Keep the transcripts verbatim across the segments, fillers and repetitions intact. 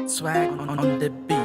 Swag on, on the beat.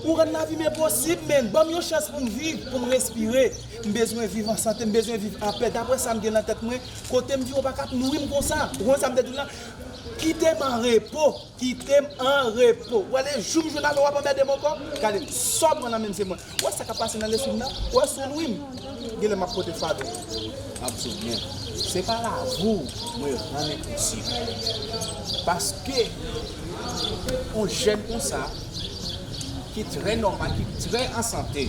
Ou rann lavi m enposib, men ban m yon chans pou m viv, pou m respire. M bezwen viv an sante, m bezwen viv an pè. Dapre sa m gen nan tèt mwen, kote m viv, ou pa ka ap nouri m konsa. Ou konn sa m te di w la? Kite m an repo, kite m an repo. Ou wè le jou m jwenn avè w, w ap anmède m ankò. Gade, sa w pran nan men m se mwen. Ou wè sa k ap pase nan lespri m nan? Ou wè sou lwi m? Genlè m ap pote fado. M ap di w byen, se pa lavi w mwen rann enposib. Paske yon jèn konsa, ki trè nòmal, ki trè an sante,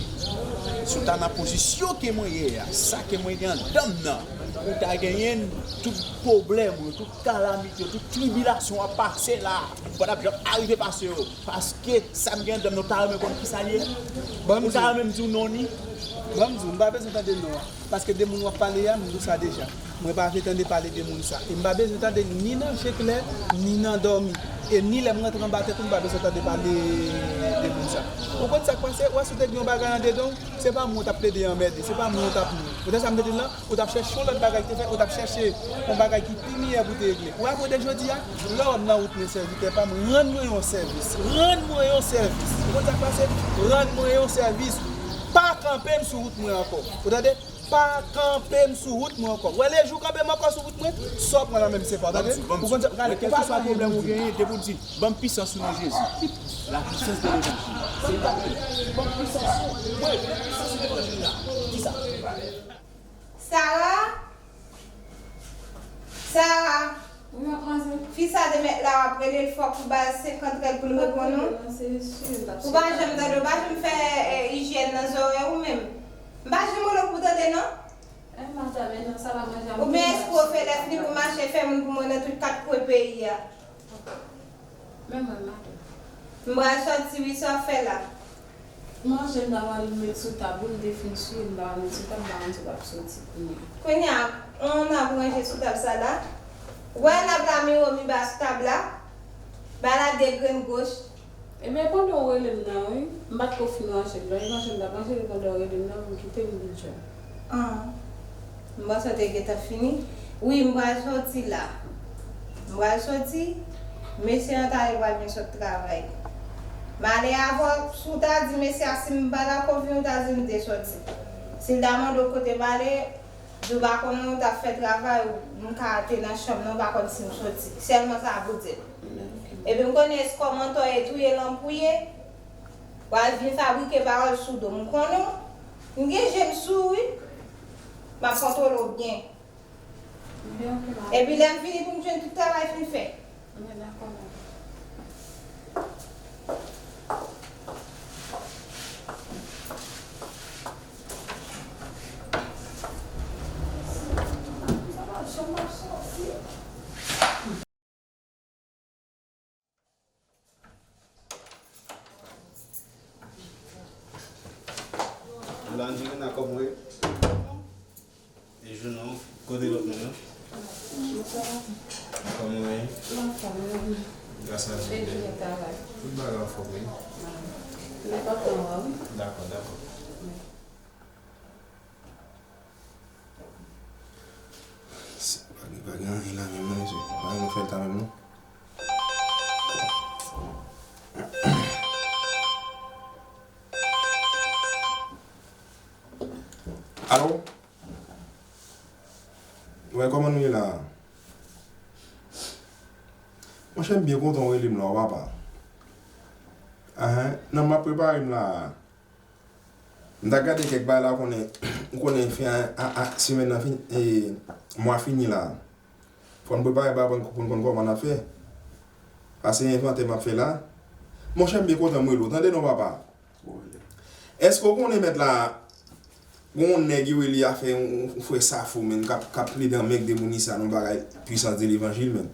si w ta nan pozisyon ke mwen ye a, sa ke mwen gen anndan m nan, ou ta genyen tout pwoblèm ou yo, tout kalamite yo, tout tribilasyon w ap pase la, ou pa t ap janm arive pase yo. Paske sa m gen anndan m nan, ou ta renmen konn kisa l ye? Ou ta renmen m di w non li? Ban m di w, m pa bezwen tande non an. Paske de moun w ap pale a, m di w sa deja. Mwen pa vle tande pale de moun sa. E m pa bezwen tande l ni nan je klè, ni nan dòmi. E ni lè m rantre anba tèt ou, m pa bezwen tande pale de moun sa. Ou konn sa k pase? Ou wè si w te gen yon bagay andedan w, se pa mwen w t ap plede anmède, se pa mwen w t ap nouri. Ou tande sa m te di w lan? Ou t ap chèche yon lòt bagay ki te fè, ou t ap chèche yon bagay ki pi miyè pou te regle. Ou wè kote jodi a, lè w wè m nan wout mwen, sèvitè pa m, rann mwen yon sèvis. Rann mwen yon sèvis. Ou konn sa k pase? Rann mwen yon sèvis. Pa kanpe m sou wout mwen ankò. Ou tande? Pa kanpe m sou wout mwen ankò. Ou wè le jou w kanpe m ankò sou wout mwen, sa w pran nan men m se pa w. Tande? Ou konn sa, gade, ou pa janm gen pwoblèm ou genyen, depi w di, ban m pisans ou nan Jezi. La puissance de l'évangile. Se pa mwen. Ban m pisans ou. Mwen, mwen pisans levanjil la. Kisa? Sara? Sara? Wi, madmwazèl. Fi sa de mèt la w ap rele l fò pou ba l senkant règ pou l reponn ou? Ou pa janm tande, ou pa janm fè, eh, ijyèn nan zòrèy ou menm? M pa janm rele w pou tande non. Eh, madanm, eh, non, sa pa manje a. Oubyen èske w fè lè fini pou mache fè moun pou mwen nan tout kat kwen peyi a? Men mwen, madanm. M pral sòti wi, sa w fè la? Manje m ta pral met sou tab wi, m te fin swiv, m ta pral met sou tab, m pa konn si w t ap soti kounye a. Kounye a, on ap ranje sou tab sa la. Ou wè nab la mi wo mi ba sou tab la? Ba la de grenn goch. Ebyen, pandan w rele m nan, wi, m pa t ko fin ranje l. Lè w ranje m, m t ap ranje l, pandan w rele m nan, m kite m vin jwenn. Ah. M panse w te gentan fini. Wi, m pral sòti la. M pral sòti. Mesye an talè pral vin sot travay. M ale avè w, si w ta di mesye a si m pa ta ko vin, w ta di m te sòti. Si l ta mande w kote m ale, di w pa konnen w t ap fè travay, ou m ka te nan chanm nan, w pa konn si m soti. Sèlman sa pou di l. Epi m konnen èske w mantò ye tou ye lanpou ye. W al vin fabrike pawòl sou do m. M konnen w. M gen je m sou ou wi. M ap kontwole w byen. Epi lè m vini pou m jwenn tout travay fin fè. Landjirina, kòman w ye? E Jouno, kote lòt moun yo? Kòman w ye? Gras a Dye. Tout bagay anfòm, wi. Dakò, dakò. Si pa gen, pa gen anyen la menm non, mesye. Pa gen nou fè l ta menm non. Alo? Wè, kòman nou ye la? Monchè, m byen kontan w rele m la, w papa. Ahan, nan m ap prepare m la. M ta gade kèk bagay la, ou konnen, ou konnen fen a, a, a, semèn nan fini, e, mwa fini la. Pou n prepare bagay pou n pou n konn kòman n ap fè. Pase envantè m ap fè la. Monchè, m byen kontan m rele w. Tande non, papa. Èske w konnen mèt la, gon yon nèg yo rele afè yon, yon frè Safo, menn, k ap, k ap plede anmègde moun isi a nan bagay pwisans de levanjil, menn.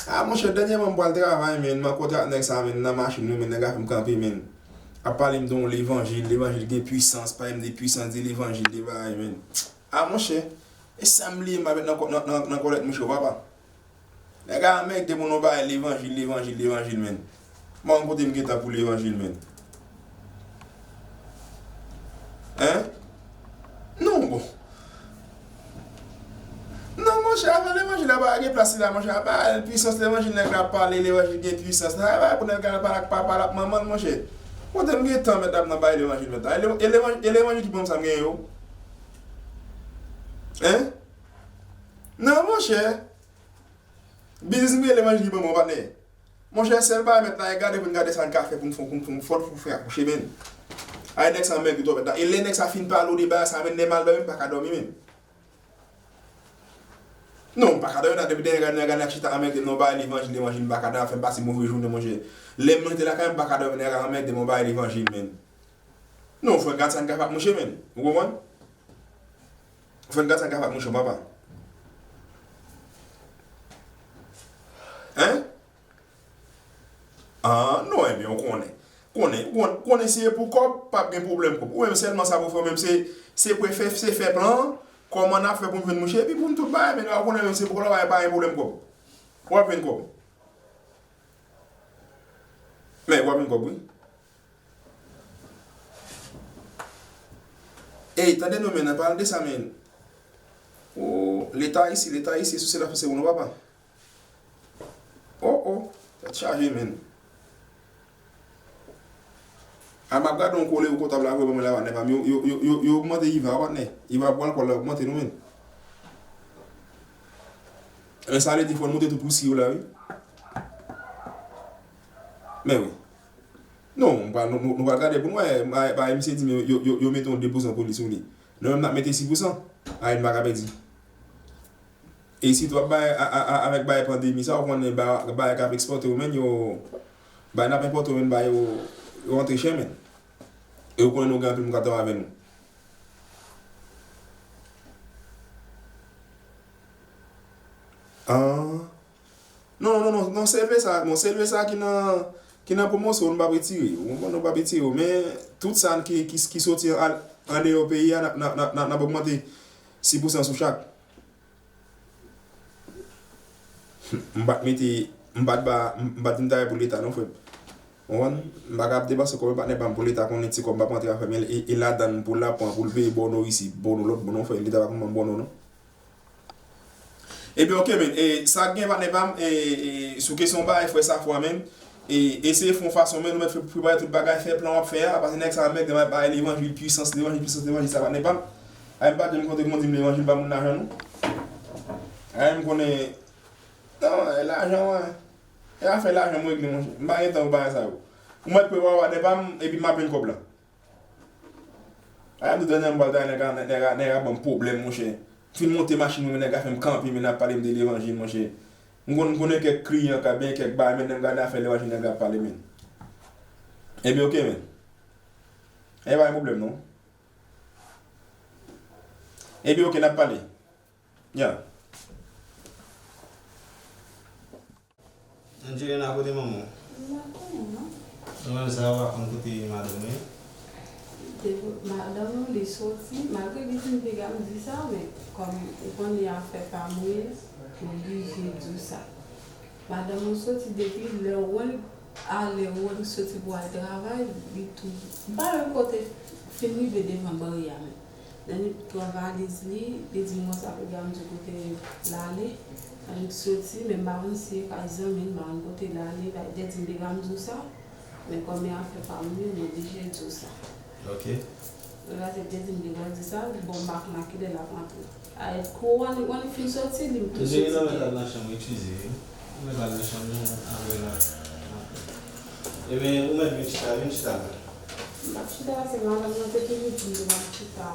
A, monchè, dènyèman m pral travay, menn, m an kontra ak nèg sa, menn, nan machin mwen, menn, nèg la fè m kanpe, menn. Ap pale m de yon levanjil, levanjil gen pwisans, pale m de pwisans de levanjil, de bagay, menn. A, monchè, e sa m bliye m ap met nan, nan, nan, nan kòlèt mouche, papa. Nèg a anmègde pou nou bay levanjil, levanjil, levanjil, menn. Mwen, kote m gentan pou levanjil, menn? Hein? Non, bon. Non, monchè, afè levanjil la pa gen plas li la, monchè. Apa pwisans levanjil nèg la ap pale, levanjil gen pwisans. Nan, pa pou nèg la pale ak papa l ak manman l, monchè. Kote m gen tan mèt ap nan bay levanjil, mèt la? E levanjil, e levanjil ki ban m sa m genyen yo? Hein? Non, monchè. Biznis m gen levanjil ki ban mwen, patnè. Monchè, sèl bagay mèt la, e gade pou n gade sa n ka fè pou n fè, pou n fè, pou n fè akouche, menn. Ay, nèg sa anmègde twòp mèt la. E lè nèg sa fin pale w de bagay sa, menn, lè m al dòmi, m pa ka dòmi, menn. Non, m pa ka dòmi, nan, depi dèyè nèg la, nèg la chita anmègde m nan bagay levanjil, levanjil, m pa ka dòmi, ap fè m pase move jounen, monchè. Lè m rete lakay mwen, m pa ka dòmi, nèg la anmègde m nan bagay levanjil, menn. Non, fò n gade sa n ka fè ak mouche, menn. Ou konprann? Fò n gade sa n ka fè ak mouche, papa. Hein? Ah, non, ebyen, ou konnen. Konnen, konnen, konnen si e pou kòb, p ap gen pwoblèm kòb. Ou menm sèlman sa pou fè, ou menm se, se pou fè, se fè plan, kòman n ap fè pou n jwenn mouche, epi pou n tout bagay, men ou konnen menm se pou kòb la, pa gen pwoblèm kòb. W ap jwenn kòb. Men, w ap jwenn kòb, wi. Ey, tande non, men, nan pale de sa, men. O, Leta isi, Leta isi, sou se la fòse ou non, papa. O, o, tèt chaje, men. A, m ap gade yon kole ou kontab la, vre, ban mwen la, patnè pa m. Yo, yo, yo, yo, yo ogmante iva, patnè. Iva pran alkòl la, ogmante nou, men. Men sa vle di, fò n moute tout pwisi yo la, wi. Men wi. Non, nou pral, nou, nou, nou pral gade pou n wè. Ba, ba, misye di, men yo, yo, yo mete yon de pousan pou li sou li. Nou menm n ap mete sis pousan. Ay, n pa ka pèdi. E sitou ap bay, a, a, a, avèk bay pandemi sa, ou konnen ba, bay k ap ekspòte yo, menn, yo, bay n ap enpòte yo, menn, bay yo, yo rantre chè, menn. E ou konnen nou gen anpil moun k ap travay avè nou. Ah. Non, non, non, non, se elve sa, non, se elve sa ki nan, ki nan pwomosyon, nou p ap retire, ou konprann, nou p ap retire, men tout sa ki, ki, ki soti an, andeyò peyi a, n ap, n ap, n ap, n ap ogmante sis pousan sou chak. M pa t mete, m pa t ba, m pa t vin travay pou Leta non, frè m. Ou konprann? M pa ka ap depanse kòb, patnè pa m, pou Leta konnen ti kòb m ap rantre afè m, e, e ladan l pou l ap pran, pou l peye bòno isi, bòno lòt bò non, frè, Leta pa konn ban m bòno non. Ebyen, oke, men, e, sa k gen, patnè pa m, e, e, sou kesyon bagay frè Safo a, men, e, eseye fè yon fason, men, nou mèt fè, prepare tout bagay, fè plan w ap fè a, paske nèg sa a, mèt, bay levanjil pwisans, levanjil pwisans, levanjil sa, patnè pa m. Ay, m pa janm konte moun di m levanjil pa moun lajan, non. Ay, m konnen, non, e lajan, wè. E afè lajan, m regle, monchè. M pa gen tan pou bagay sa yo. Ou mèt prepare w, patnè pa m, epi m ap jwenn kòb la. Ay, m di w dènyèman m pral travay, nèg la, nèg la, nèg la ban m pwoblèm, monchè. M fin monte machin mwen, men nèg la fè m kanpe, men n ap pale m de levanjil, monchè. M konn, m konnen kèk kliyan k ap benyen kèk bagay, men lè m gade afè levanjil, nèg la ap pale, men. Ebyen, oke, men. Ebyen, pa gen pwoblèm, non. Ebyen, oke, n ap pale. Ya. Angelina, kote manman w? M pa konnen, non. Ou menm sa, ou pa konn kote madanm ou ye? Depi madanm ou, li soti, malgre li fin piga m di sa, men kòm ou konn li afè pa m li ye, m oblije di w sa. Madanm ou soti depi lè w wè l ale, w wè l soti pou al travay, li tou, m pa menm kote fin rive devan bari a menm. Lè li pran valiz li, li di m konsa, piga m di kote l ale. Lè li soti, men m pa konn si e kay zanmi l, m pa konn kote l ale, lè l di m piga m di w sa. Men kòm e afè pa m li, m oblije di w sa. Ok. Lè l di m piga di sa, bon, m pa konn a kilè l ap rantre. Ay, kou w annik, w annik fin soti, li m tou soti. Angelina mèt al nan chanm, eskize, wi. Ou mèt al nan chanm nan, apre la. Ebyen, ou mèt vin chita, vin chita la. M p ap chita la, se madanm nan te toujou di m pou m ap chita.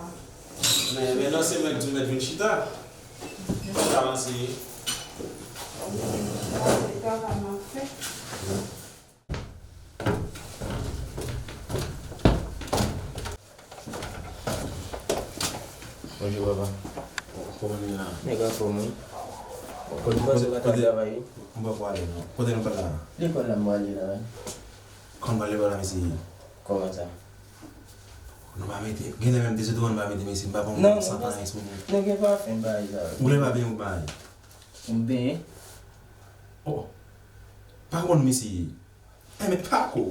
Men, men nan se mwen k di w mèt vin chita. Sa avanse. Travay m ap fè. Bonjou, papa. Kòman nou ye la? Nèg anfòm, wi. Kote, kote, kote, kote, travay, wi. M pa pral ale, non. Kote nou pral la? Lekòl la, m prale la, wi. Kòman pral lekòl la, mesye? Kòman sa? Nou pa mete, genlè menm dezodoran nou pa mete, mesye, m pa pran santan sou nou. Nou gen pafen bagay sa. Ou lè pa benyen ou pa ale? M benyen. Oh. Pa konn, mesye. Enben, pa ko.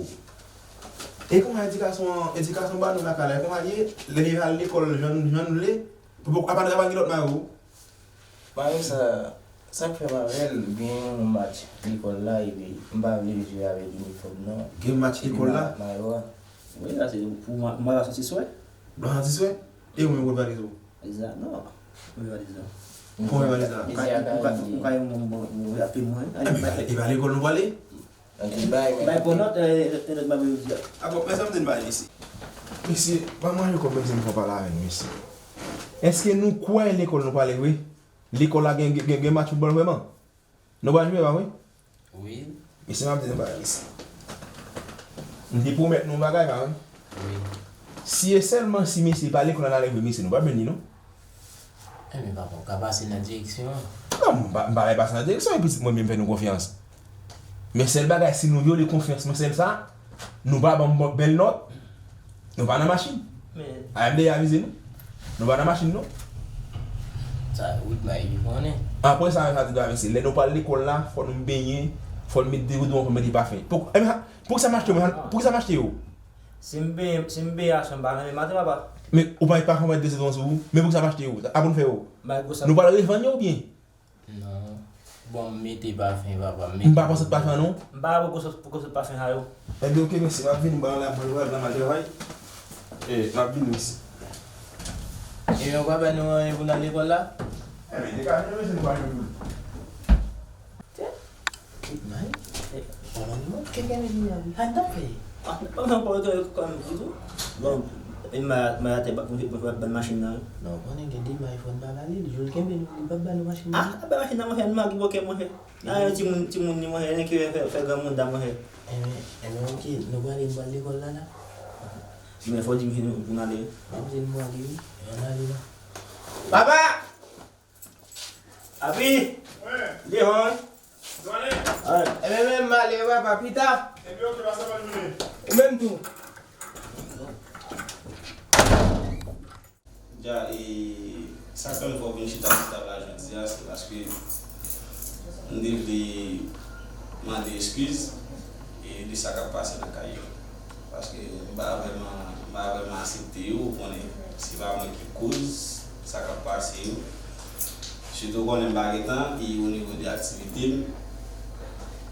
E kòman edikasyon an, edikasyon ba nou lakay la, e kòman ye, lè nou al lekòl, jan, jan nou vle, pou, pou, apa, apa gen lòt mayo? Mayo sa, sa k fè m avè l, gen yon match lekòl la, epi m pa vle jwe avèk inifòm nan. Gen match lekòl la? Mayo a. Wi, la, se pou mwa, mwa la soti swè. Mwa la soti swè? E ou menm, kote valiz ou? Egzak, non. Kote valiz la? Kote valiz la? Ou ka, ou ka, ou ka yon moun bon, bon, rapid mwen. Enben, e pa lekòl nou prale? Bay pou nòt, e, e, nòt mwen pou yo di a. Akò, men sa m di n bay mesye. Mesye, pa manje kòb mesye, m fè pale avè n, mesye. Èske nou kwè lekòl nou prale vre? Lekòl la gen, gen, gen match foutbòl vrèman? Nou pral jwe, pa vre? Wi. Mesye, m ap di nou bagay, mesye. M te pwomèt nou yon bagay, pa vre? Wi. Si e sèlman si mesye pa lekòl la n ale vre, mesye, nou p ap jwenn li, non. Enben, papa, w ka pase nan direksyon an. Non, m pa, m pa pale pase nan direksyon, epi mwen menm fè nou konfyans. Men sèl bagay, si nou vyole konfyans mwen, sèl sa, nou pa ban m bèl nòt, nou pa nan machin. Men A M D avize nou. Nou pa nan machin, non. Sa, wout la, e konnen. Apre sa, sa di dwa mesye, lè nou pral lekòl la, fò nou benyen, fò nou met dezodoran, fò nou mete pafen. Pou, enben, poukisa m achte yo, men, poukisa m achte yo? Si m benyen, si m benyen aswè, m pa renmen maten, papa. Men ou pa met pafen, ou pa met dezodoran sou ou, men poukisa m achte yo? A pou n fè yo? Nou pral revann yo oubyen? Non. Bon, m mete pafen, papa, m mete. M pa panse pafen, non. M pa pou koso, pou koso pafen sa yo. Ebyen, oke, mesye, m ap vini, m pral la, mwen pral nan mal travay. E, m ap vini, mesye. Ebyen, ou pa bay nou anyen pou n al lekòl la? Ebyen, te ka vini, mesye, nou pa jwenn pou l. Tè. Kit may. E, kòman nou? Kèk ane vini a, wi. Sa n t ap fè? Ah, non, non, pa otan kòm ditou. Bon, e ma, ma atè, ba, pou, pou, pou ban machin nan. Non, konnen gen de may fò n pa ba li, li jwenn kenbe nou, li p ap ba nou machin nan. Ah, ap ba machin nan, monchè, nou magi bòkè, monchè. Nan yon timoun, timoun ni, monchè, nèg ki fè, fè granmoun da, monchè. Enben, enben, oke, nou prale, nou pral lekòl la, la. Men fò w di m si nou, pou n ale. M ap di l m prale, wi. Ann ale la. Papa! Abi! Wi. Devan, wi. Nou ale? Wi. Ebyen, men m ale, papa, pita. Ebyen, oke, pase bòn jounen. Ou menm tou. Dja, e, sa k fè m fè w vin chita sou tab la jodi a, se paske m te vle mande eskiz, e, de sa k ap pase nan kay yo. Paske m pa vrèman, m pa vrèman aksepte yo, ou konnen, se pa mwen ki koz sa k ap pase yo. Sitou ou konnen m pa gen tan, e o nivo de aktivite m,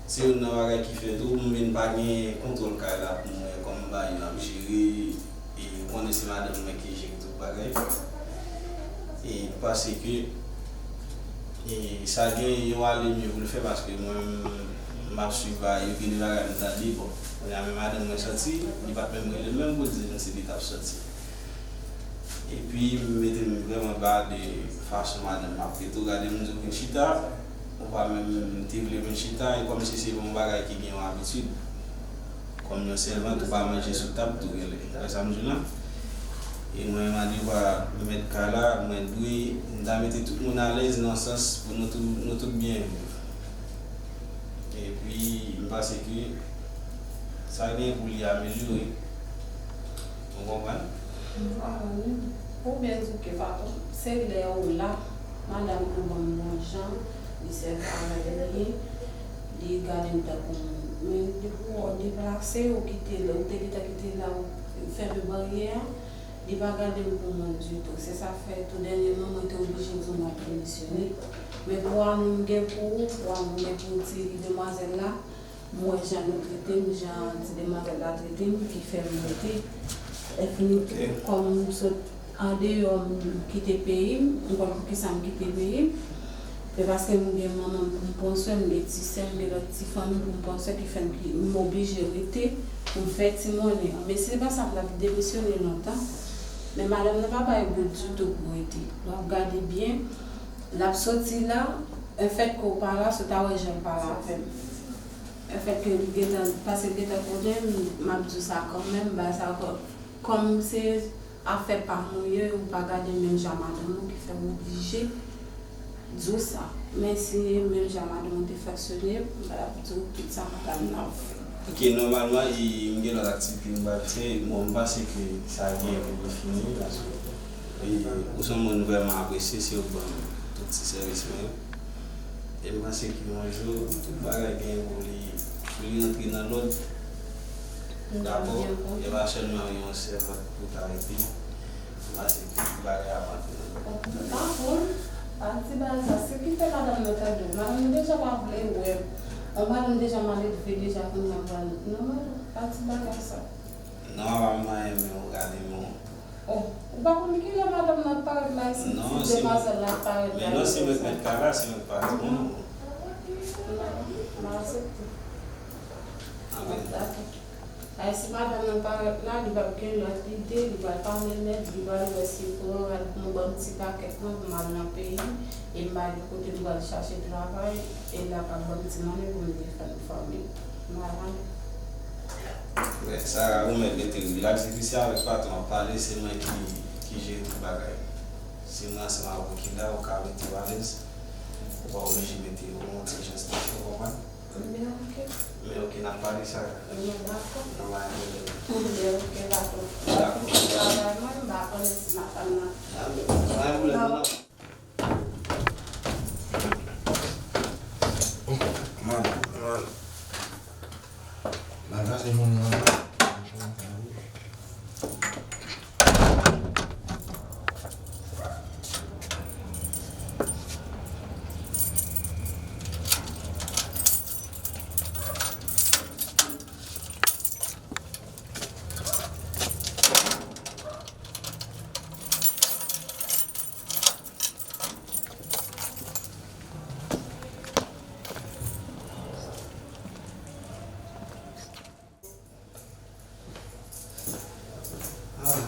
se youn nan bagay ki fè tou m vin pa gen kontwòl kay la pou m wè kòman bagay yo ap jere, e ou konnen se madanm mwen ki jere tout bagay. E paske, e sa gen yon ale mye pou l fè, paske mwen menm, m ap swiv bagay yo, gen de bagay m tande, bon, kounye a men madanm mwen sòti, li pa t menm rele m menm pou l di m si li t ap sòti. Epi, m mete m vrèman ba de fason madanm m ap trete w. Gade, m di w vin chita, ou pa menm te vle vin chita, e kòmsi se yon bagay ki gen yon abitid. Kòm yon sèvant, ou pa manje sou tab tou, genlè. Ou wè sa m di w la? E mwen, m a di w pa mèt kay la, mwen dwe, m ta mete tout moun alèz nan sans pou nou tou, nou tout byen viv. Epi, m panse ke sa gen pou li amelyore. Ou konprann? M konprann wi. Ou byen di ke pa, se lè ou la, madanm ou ban m bon jan, li sèvi avèk li, li gade m tankou moun. Men depi w deplase, ou kite l, ou te gentan kite l la, ou fèmen baryè a, li pa gade m pou moun ditou. Se sa k fè tou dènyèman, mwen te oblije di w m ap demisyone. Men pou amou m gen pou ou, pou amou m gen pou ti demwazèl la, m wè jan nou trete m, jan ti demwazèl la trete m, ki fè m rete. Lè fini tou, kòm m sot andeyò, m kite peyi m, m konn poukisa m kite peyi m. Se paske m gen manman m pou m pran swen, m gen ti sè m, gen lòt ti fanmi pou m pran swen ki fè m ki, m oblije rete pou m fè ti monnen an. Men si se pa sa, m t ap demisyone lontan. Men madanm nan pa bay goud ditou pou rete. Lè w ap gade byen, L ap soti la, enfèt ke w pa la, si w ta wè jan l pale avè m. Enfèt ke li gentan, paske l gentan konnen m, m ap di w sa kanmenm, bagay sa ankò. Kòm se afè pa m ou ye, ou pa gade menm jan madanm ou ki fè m oblije di w sa. Men si menm jan madanm ou te fonksyone, m pa t ap di w tout sa madanm nan ap fè. Ok, nòmalman, e, m gen lòt aktivite m pral fè. Bon, m panse ke sa genyen pou l fini, paske, e, ou se yon moun m vrèman apresye, se ou k ban m tout ti sèvis mwen yo. E m panse ke yon jou, tout bagay genyen pou li, pou li rantre nan lòd. Dakò? E pa sèlman yon sèvant pou ta rete. M panse ke tout bagay ap rantre nan lòd. Dakò. Pa di bagay sa. Se ki fè madanm nan tande w. Madanm nan deja pa vle wè m. Yon madanm deja maledve deja kounye a pral. Non, madanm, pa di bagay sa. Non, apa m pa renmen w gade m. Oh, ou pa konn kilè madanm nan ap parèt la isit, si demwazèl la ap parèt la. Men non, se mwen k mèt kay la, se mwen k patwon. Non, m aksepte. Dakò. Ay, si madanm nan parèt la, li p ap gen lòt lide, li pral pale nèt, li pral wè si pou l al pou m ban m ti pakèt mwen pou m al nan peyi, e m pa gen kote m pral chache travay, e l la p ap ban m ti monnen pou m defann fanmi m. M al ale. Men, Sara, ou mèt rete rilaks. Depi se avèk patwon ap pale, se mwen ki, ki jere tout bagay. Si mwen ansanm avè w ki la, ou ka rete w alèz. Ou pa oblije mete yo nan yon ti jan espesyal, ou konprann? Ebyen, ok. Men ok, n ap pale, Sara. Ebyen, dakò. Nan mwayen pwoblèm. Ebyen, ok, dakò. Dakò. Travay mwen, m pa konnen si m ap al nan. A, men, mwayen pwoblèm, non. Mal, mal. Mal pase moun nan. Ah.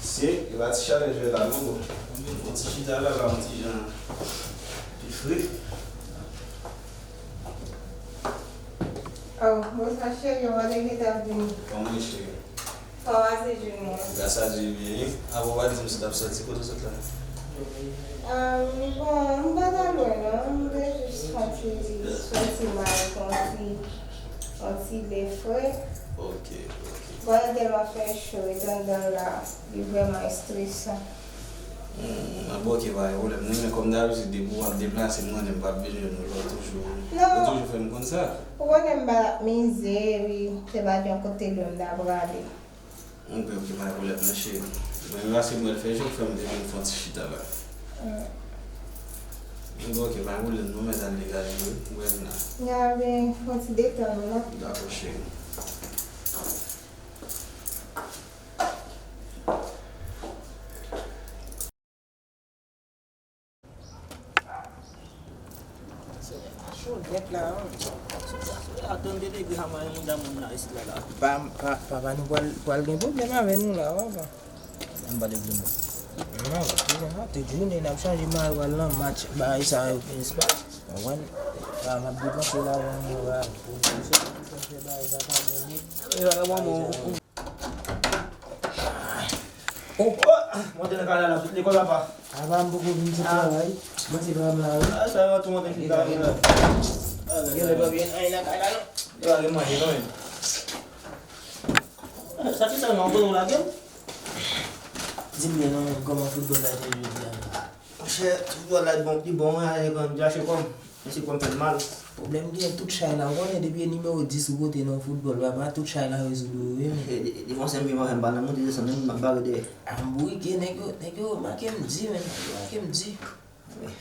Se, e pa ti chalè jwèt la non, bro. Yon ti chita la, la, yon ti jan pi fre. Oh, bon, sa cheri, w pa te gentan vini. Kòman w ye, cheri? Kòman se jounen an? Gras a Dye, byen. Apa w pa di m si w t ap sòti, kote w sot la? Ah, bon, m pa t al lwen non, m te jis fè yon ti sòti mal, fè yon ti, yon ti lè fre. Ok, ok. Bon, li tèlman fè cho, etandan la, li vrèman estresan. Hmm, ah, bon, ok, pa gen pwoblèm. Non, men kòm dabitid, depi w ap deplase, m konnen m p ap bezwen nou, lè w toujou, ou toujou fè m konn sa. Ou konnen m pa t ap mize, wi, se pa t yon kote lwen m ta prale. Ok, ok, pa gen pwoblèm, non, cheri. Mwen menm, paske m wè l fè jou, k fè m te vin fè yon ti chita la. Hmm. Bon, ok, pa gen pwoblèm, non, mèt al degaje, wi, ou wè m la. Ya, ben, fè yon ti detann ou la. Dakò, cheri. Cho nèt la, wi. Sosyete a trannde degre, sa mwen moun nan moun nan isit la, la. Pa, pa, papa nou pral, pral gen pwoblèm avè nou la, papa. M pa te vle mwen. Non, tout jounen n ap chanje mari w al nan match, bagay sa yo, espas. Konprann? Pa m ap depanse lajan mwen, papa. Pou, pou sòti, pou fè bagay sa, pa gen nèt. E, papa, mwen, mwen, Oh! Monte nan kanal la, sot lekòl apa? Apa m poko vin sot travay. Mwen se pa m la wi. Ah, sa yo tou monte ki kanal la. Genlè pa byen anyen nan kanal la. Yo pa gen manje non menm. Sa ki sa non, kote w lage m? Di m byen non menm, kòman foutbòl la te jodi a? Monchè, foutbòl la bon, li bon, wi, ale pran m jache kò m. Men se kò m fè m mal. Pwoblèm gen tout chay la, ou konnen depi e nimewo dis ou pote nan foutbòl, papa, tout chay la rezoud ou, wi, men. Defanse m ki pa fè m pa nan monte desann, menm m ap bare dèyè. A m bourike, nèg yo, nèg yo remake m di, men, nèg yo remake m di.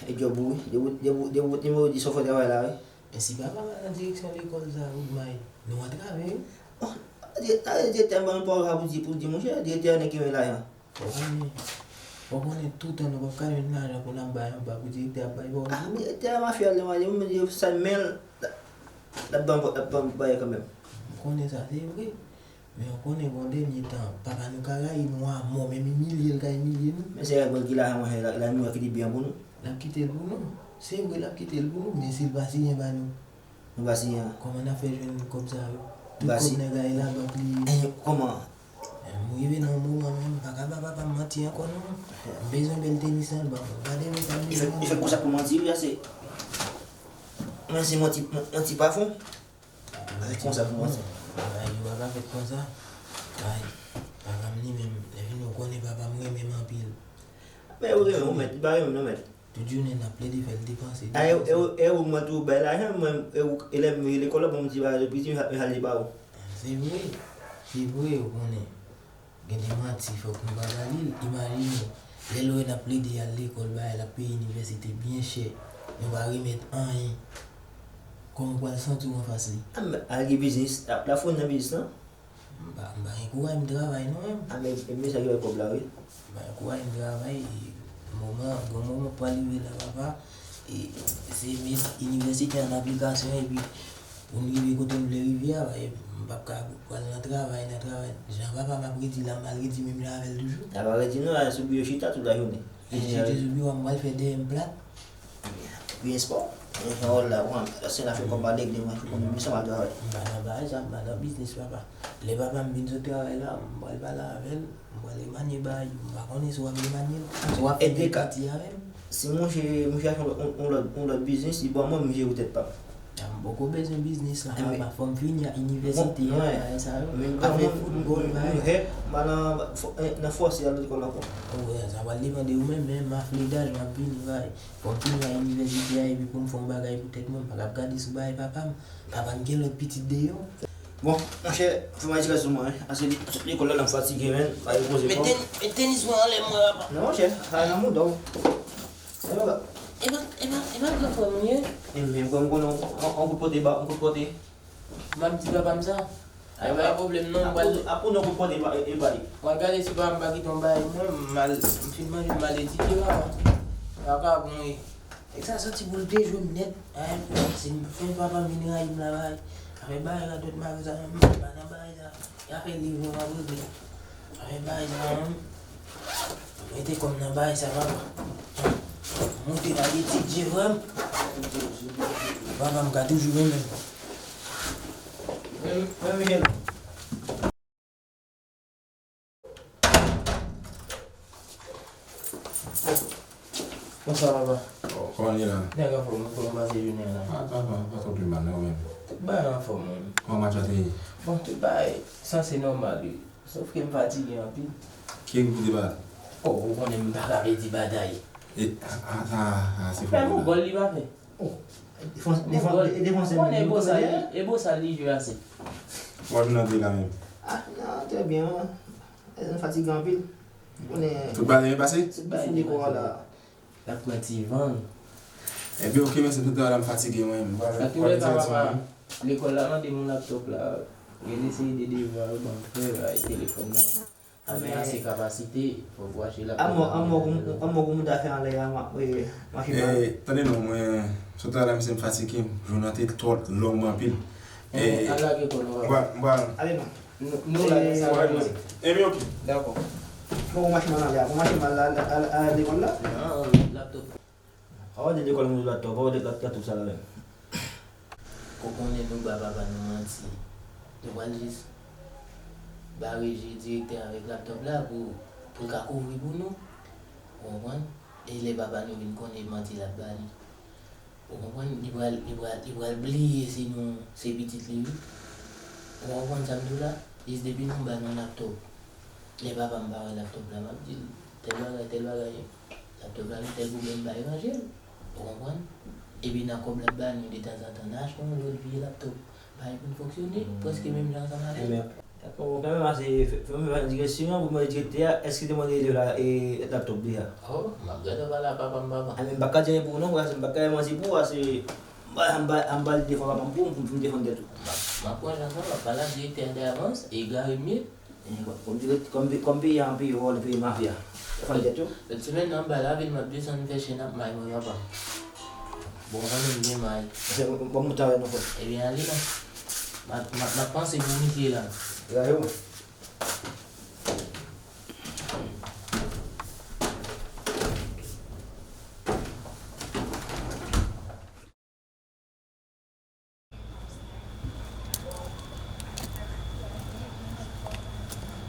E djòb ou, wi. Depi, depi, depi nimewo dis ou fè travay la, wi. Men si papa m al nan direksyon lekòl sa, ou may, nou antrave, wi. Oh, direktè m ban nou pawòl sa pou di, pou di, monchè, direktè a nèg ki renmen lajan. Ou konnen, ou konnen toutan nou p ap ka jwenn lajan pou n ap bay anba pou direktè ap bay pa w. Ah, direktè a mafya l, mwen, mwen, sa l men l, l ap ban, l ap ban bagay kanmenm. M konnen sa, se vre. Men w konnen, bon, dènye tan, papa nou ka rayi nou amò, menm imilye l ka imilye nou. Men se Rèbèl ki la, monchè, la, la nou kite byen pou nou. L ap kite l pou nou. Se vre, l ap kite l pou nou, men si l pa siyen ba nou. Nou pa siyen. Kòman n ap fè jwenn kòb sa yo? Tout kòb nèg la ye labank li ye. Eh, kòman? Eh, m rive nan yon moman, men m pa ka ba papa m manti ankò, non. M bezwen bèl tenis lan, l ban mwen. Gade, men sa m bezwen. Li fè, li fè konsa pou manti, wi, ase. Men se manti, manti pa fon. Bagay konsa pou mwen. Bagay yo pa ka fèt konsa. Ay, papa m li menm, lè vini ou konnen papa m renmen m anpil. Men ou renmen ou mèt, li pa renmen m non mèt. Tout jounen n ap plede fè l depanse, depanse. E ou mwen tou bay lajan, mwen, e ou, e lè m vin lekòl la, bon, m ti bagay yo piti, m al ba ou. Se vre, se vre, ou konnen. Gen de manti, fòk nou pa ba li l. Imajine w, lè Lorraine ap plede al lekòl, bagay l ap peye inivèsite byen chè. Nou pa remèt anyen. Kòman w pral santi w anfas li? A, men, al gen biznis, la, la fò nan biznis lan. M pa, m pa gen kouraj m travay non, menm. A, men, e men sa ki bay kòb la, wi. M pa gen kouraj m travay, e, moman, bon moman pral rive la, papa. E, se met inivèsite an aplikasyon, epi pou n rive kote n vle rive a, e, m p ap ka pral nan travay, nan travay. Jan papa m ap redi la, m al redi menm jan avè l toujou. A pa redi non, a sou biwo chita tout lajounen. Redi sou biwo a, m pral fè dèyè m plat. Epi espò, e, jan wòl la, bon, se n a fè kòb pa regle, mwen, fò konbyen sa m al travay. M pa nan bagay sa, m pa nan biznis, papa. Lè papa m vin sot travay la, m pral pale avè l, m pral emanye bagay yo. M pa konnen si w ap emanye l, si w ap fè depati avè m. Si monchè, monchè achte yon, yon, yon lòt, yon lòt biznis, li ban mwen, m jere tèt pa m. A, m poko bezwen biznis la, papa. Fò m fini ak inivèsite a, bagay sa yo. Afè foutbòl, bagay. M pa nan, nan fòse al lekòl ankò. Wi, sa pral depann de ou menm, men m a flidaj, m ap vini, bagay. Fò m fini ak inivèsite a, epi pou m fè yon bagay pou tèt mwen, m pa ka ap gade sou bagay papa m. Papa m gen lòt pitit deyò. Bon, monchè, fè m al tire sou mwen, wi. Ase lekòl la, m fatige, men, pa repoze kò m. Met tenis mwen anlè mwen, papa. Non, monchè, sa nan mouda w. E pa, e pa, e pa gran frè m ou ye? E men, frè m konnen yon, yon kout pote ba, yon kout pote. M ap di papa m sa. Ay, pa gen pwoblèm non, m pral. Apou, apou non, kout pote ba, e, e bay. M pral gade si papa m pa kite yon bagay pou mwen, m al, m fin manje, m al edike papa. Papa bon, e. Nèg sa santi pou l te jwe m nèt. Ay, si m fè papa m vin rayi m la, bay. Afè bay radòt mari sa, m pa nan bagay sa. Y a fè liv yo m ap regle. Afè bay sa, m mete kò m nan bay sa, papa. Moute pa etidye, frè m. Papa m ka toujou renmen m. Men, men, men. Bonswa, papa. Oh, kòman ye la? Nèg anfòm, kòman w pase jounen an la? Ah, pa, pa, pa twò pi mal, non, menm. Tout bagay anfòm, menm. Kòman match la te ye? Bon, tout bagay sanse nòmal, wi. Sòf ke m fatige anpil. Ki ekip ki te bat? Oh, ou konnen m pa ka pèdi batay. E, a, a, a, a, se fò. Menm yon gòl li pa fè. Oh, defans-, defansè menm. Ou konnen e bo sa li, e bo sa li jwe ase. Ou ap nan de la menm. Ah, nan, trè byen, wi. Nou fatige anpil. Ou konnen. Tout bagay byen pase? Tout bagay byen pase. L ap pran ti van. Ebyen, oke, mèsi, tout bagay la m fatige, mwen. An tou ka, papa, lekòl la mande m yon laptòp la. Rele seri de devwa yo ban m fè, bay telefòn nan. Anmè ase kapasite, fòk ou achte laptòp. Anmò, anmò, anmò, moun ta fè anlè a, ma, e, mache mal. E, tande non, mwen, sot la, misye m fatige, jounen an te twò long anpil. E, al lage kò nou, papa. M pral, m pral. Ale non. Nou, nou la, e, sa va pase. Ebyen, oke. Dakò. Bon, ou mache mal anlè a, ou mache mal la, la, la, la, lekòl la? Non, laptòp. Awa de lekòl mwen laptòp, awa de laptòp sa la menm. Ou konnen nou ba papa nou manti. Nou pral jis bare je direktè avèk laptòp la pou, pou l ka kouvri pou nou. Ou konprann? E lè papa nou vin konnen manti l ap ba li. Ou konprann? Li pral, li pral, li pral bliye si nou se pitit li, wi. Ou konprann sa m di w la? Jis depi nou ba nou laptòp. Lè papa m pa wè laptòp la, m ap di l tèl bagay, tèl bagay. Laptòp la gen tèl pwoblèm, m pa ranje l. Ou konprann? Epi nan kòb l ap ba nou detanzantan, n a achte yon lòt vye laptòp. Bagay vin fonksyone prèske menm jan ansanm avè l. Ebyen, dakò, bon, kanmenm, ase, fè, fè m fè yon digresyon pou mwen direktè a, èske te mande elèv la, e, laptòp li a? Oh, m ap gade w pale a papa m, papa. A, men m pa ka di anyen pou ou non, frè, m pa ka manti pou ou, ase, m ba, m ba, m ba l defwa papa m pou m, pou m defann tèt ou. M ap, m ap pran chans lan, m ap pale ak direktè a davans, e egare m ye. Kòm, kòm, kòm peyi a, yon peyi vòlè, peyi mafya. Defann tèt ou. Lòt semèn nan, m pral lavil, m ap desann fè chen ap may mwen, papa. Bon, m konnen m gen may. Bon, m moute avè nou, frè. Ebyen, ale non. M ap, m ap, m ap panse pou misye la. Sa yo.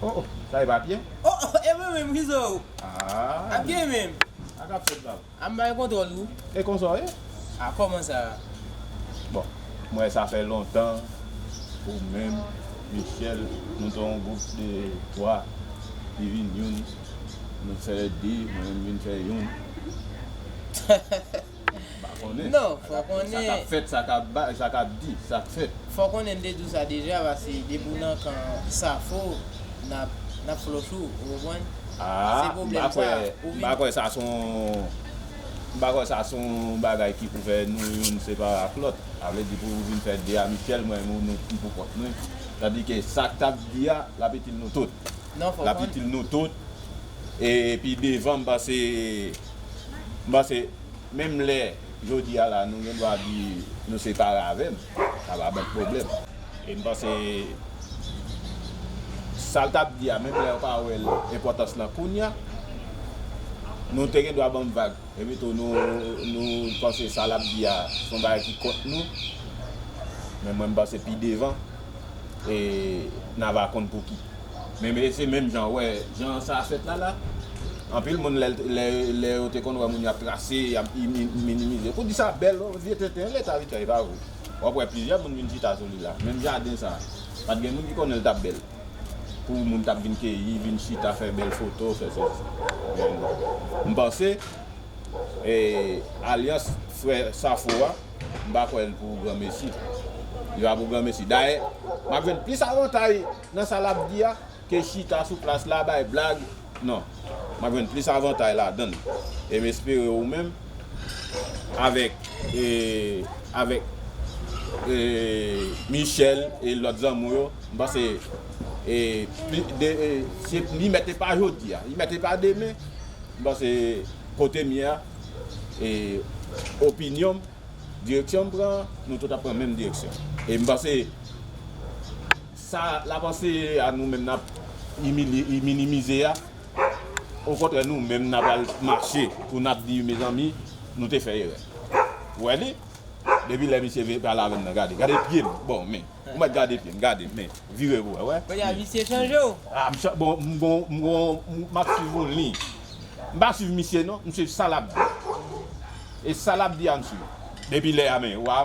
Oh, oh, sa e papye? Oh, oh, e mwen menm, Rizo. Ah, ap gen menm. Sa k ap fèt la? A m bay kontwòl ou. E konsa w ye? A, kòman sa? Bon, m wè sa fè lontan, ou menm, Michel, nou te yon gwoup de twa, li vin youn, nou fè de, mwen menm vin fè youn. M pa konnen. Non, fò konnen. Sa k ap fèt, sa k ap ba-, sa k ap di, sa k fèt. Fò konnen m te di w sa deja, paske depi w nan kan Safo, n ap, n ap flòch ou, ou konprann? Ah, se pwoblèm sa. M pa kwè sa se yon, m pa kwè sa se yon bagay ki pou fè nou youn separe ak lòt. Sa vle di pou ou vin fè de a Michel, mwen menm nou, m pou kont mwen. Tandike sa k t ap di a, l ap itil nou tout. Non, fò konnen. L ap itil nou tout. E pi devan, m panse, m panse, menm lè jodi a la, nou gen dwa di nou separe avè m, sa pa ban pwoblèm. E m panse, sa l t ap di a, menm lè yo pa wè l enpòtans lan kounye a, nou te gen dwa ban m vag. Epi tou, nou, nou panse sa l ap di a, se yon bagay ki kont nou. Men mwen, m panse pi devan, e n a va konn pou ki. Men, men se menm jan, wè, jan sa fèt la, la. Anpil moun, lè, lè, lè yo te konn wè moun y ap trase, y ap mi-, minimize. Pou di sa bèl, vye tenten, leta Victor, e pa vre. W ap wè plizyè moun vin chita sou li la. Menm jaden sa, pa t gen moun ki konnen l t ap bèl. Pou moun t ap vin keyi, vin chita, fè bèl foto, fè sesi. Men, m panse, e, alyans frè Safo a, m pa kwè l pou granmesi. Li pa pou granmesi. Dayè, m ap jwenn plis avantay nan sa l ap di a, ke chita sou plas la, bay blag. Non. M ap jwenn plis avantay ladan l. E m espere ou menm, avèk, e, avèk, e, Michel e lòt zanmi w yo, m panse, e, pli-, de, e, se, li mèt e pa jodi a, li mèt e pa demen, m panse kote m ye a, e, opinyon m, direksyon m pran, nou tout ap pran menm direksyon. E m panse, sa l ap panse a nou menm n ap imilye, minimize a, okontrè, nou menm n ap al mache pou n ap di, mezanmi, nou te fè erè. Ou wè li? Depi lè misye vin pale avè m nan, gade, gade pye m. Bon, men, ou mèt gade pye m, gade, men, vire pou wè, wè. Kounye a, misye chanje w. Ah, m cha-, bon, m gon, m gon, m ap swiv yon liy. M pa swiv misye non, m swiv sa l ap di. E sa l ap di a m swiv. Depi lè a, men, w a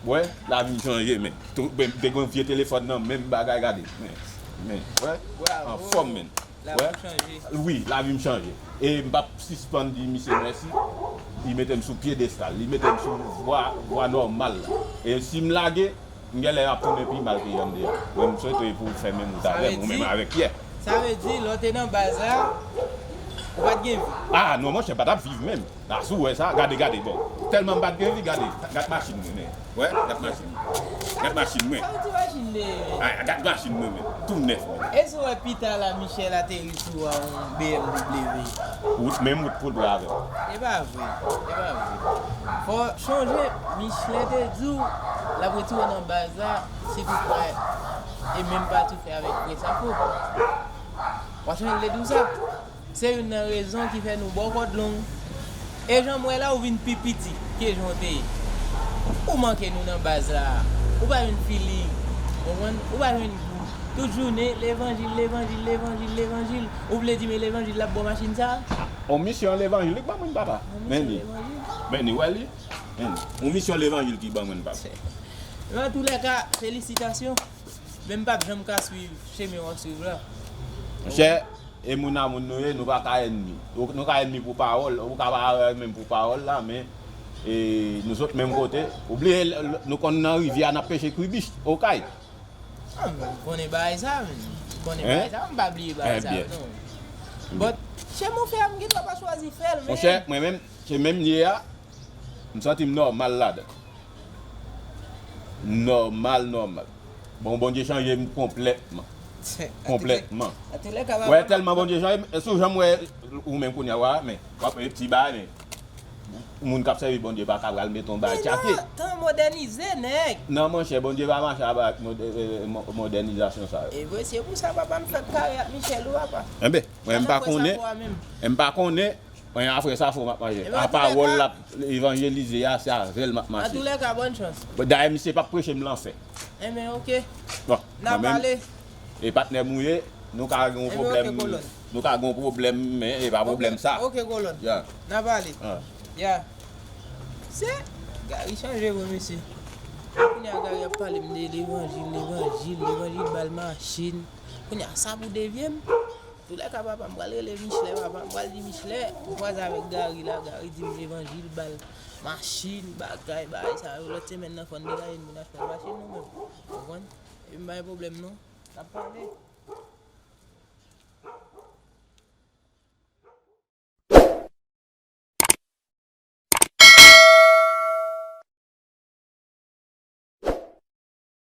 wè, lavi m chanje, men. Tou, men, m te gen yon vye telefòn nan, menm bagay, gade. Men, men, wè, anfòm, men. Wè, wi, lavi m chanje. E m p ap sispann di misye mèsi. Li mete m sou pyedestal, li mete m sou vwa, vwa nòmal la. E si m lage, m genlè ap tounen pi mal ke jan m te ye a. Mwen, m swete pou w fè menm wout avè m, ou menm avèk Pyè. Sa vle di, lè w te nan baz la, ou pa t gen vi? Ah, non, monchè, m pa t ap viv menm. Asou, wè sa, gade, gade, bon. Tèlman m pa t gen vi, gade, gad machin mwen, men. Wè, gad machin mwen. Gad machin mwen. Sa w di machin de? Ah, gad machin mwen, men. Tou nèf, men. E si w wè pita la, Michel ateri sou a yon B M W? Wout, menm wout pou l pran avè w. E pa vre, e pa vre. Fò chonje, Michel te di w, l ap retire w nan baz la, si toutfwa, e menm pa tou fè avèk Frè Safo. W a sonje l te di w sa? Se youn nan rezon ki fè nou ba w kòd long. E jan m wè la, ou vin pi piti ke jan w te ye. Ou manke nou nan baz la. Ou pa jwenn feeling. Ou konprann? Ou pa jwenn gou. Tout jounen, levanjil, levanjil, levanjil, levanjil. Ou vle di men levanjil la ap ba w machin sa? On misyon levanjil li k ban mwen, papa. Men li. Men li, wè li. Men li. On misyon levanjil ki ban mwen, papa. Men antoulèka, felisitasyon. Men m p ap janm ka swiv chemen w ap swiv la. Monchè, e moun a moun nou ye, nou pa ka ènmi. Ou, nou ka ènmi pou pawòl, ou ka pa avè m menm pou pawòl la, men, e, nou sot menm kote. Ou bliye, l-, l-, nou konn nan rivyè a, n ap peche kribich, okay. Ah, men m konnen bagay sa, men. M konnen bagay sa, m pa bliye bagay sa, non. But, chemen w fè a, m gen dwa pa chwazi fè l, men. Monchè, mwen menm, chemen m ye a, m santi m nòmal ladan. Nòmal, nòmal. Bon, Bondye chanje m konplètman. Konplètman. Wè, tèlman Bondye chanje m, sou jan m wè ou menm kounye a, w a, men, w ap wè ti bagay, men. Moun k ap sèvi Bondye pa ka pral mete yon bagay tchake. Tan modènize, nèg. Non, monchè, Bondye pa mache avèk modè- eh, mo- modènizasyon sa yo. E vre, se pou sa papa m fè kare ak Michel ou papa. Enben, mwen m pa konnen. M pa konnen. Mwen afrè sa fò m ap mache. A pawòl l ap evanjelize a, se avè l m ap mache. Antoulèka, bòn chans. Dayè, misye p ap preche m lanfè. Enben, oke. Bon, N a pale. E patnè m ou ye, nou ka gen yon pwoblèm. Nou ka gen yon pwoblèm, men e pa pwoblèm sa. Oke, kolòn. Ya. N a pale. Ah. Ya. Se Gary chanje vre, mesye. Kounye a Gary ap pale m de levanjil, levanjil, levanjil ba l machin. Kounye a sa pou devye m. Toulèka papa, m pral rele Michelè papa, m pral di Michelè, m kwaze avèk Gary la, Gary di m levanjil ba l machin, bagay, bagay sa yo. Lòt semèn nan fò n degaje n moun achte yon machin nou menm. Konprann? Epi m pa gen pwoblèm non. N ap pale.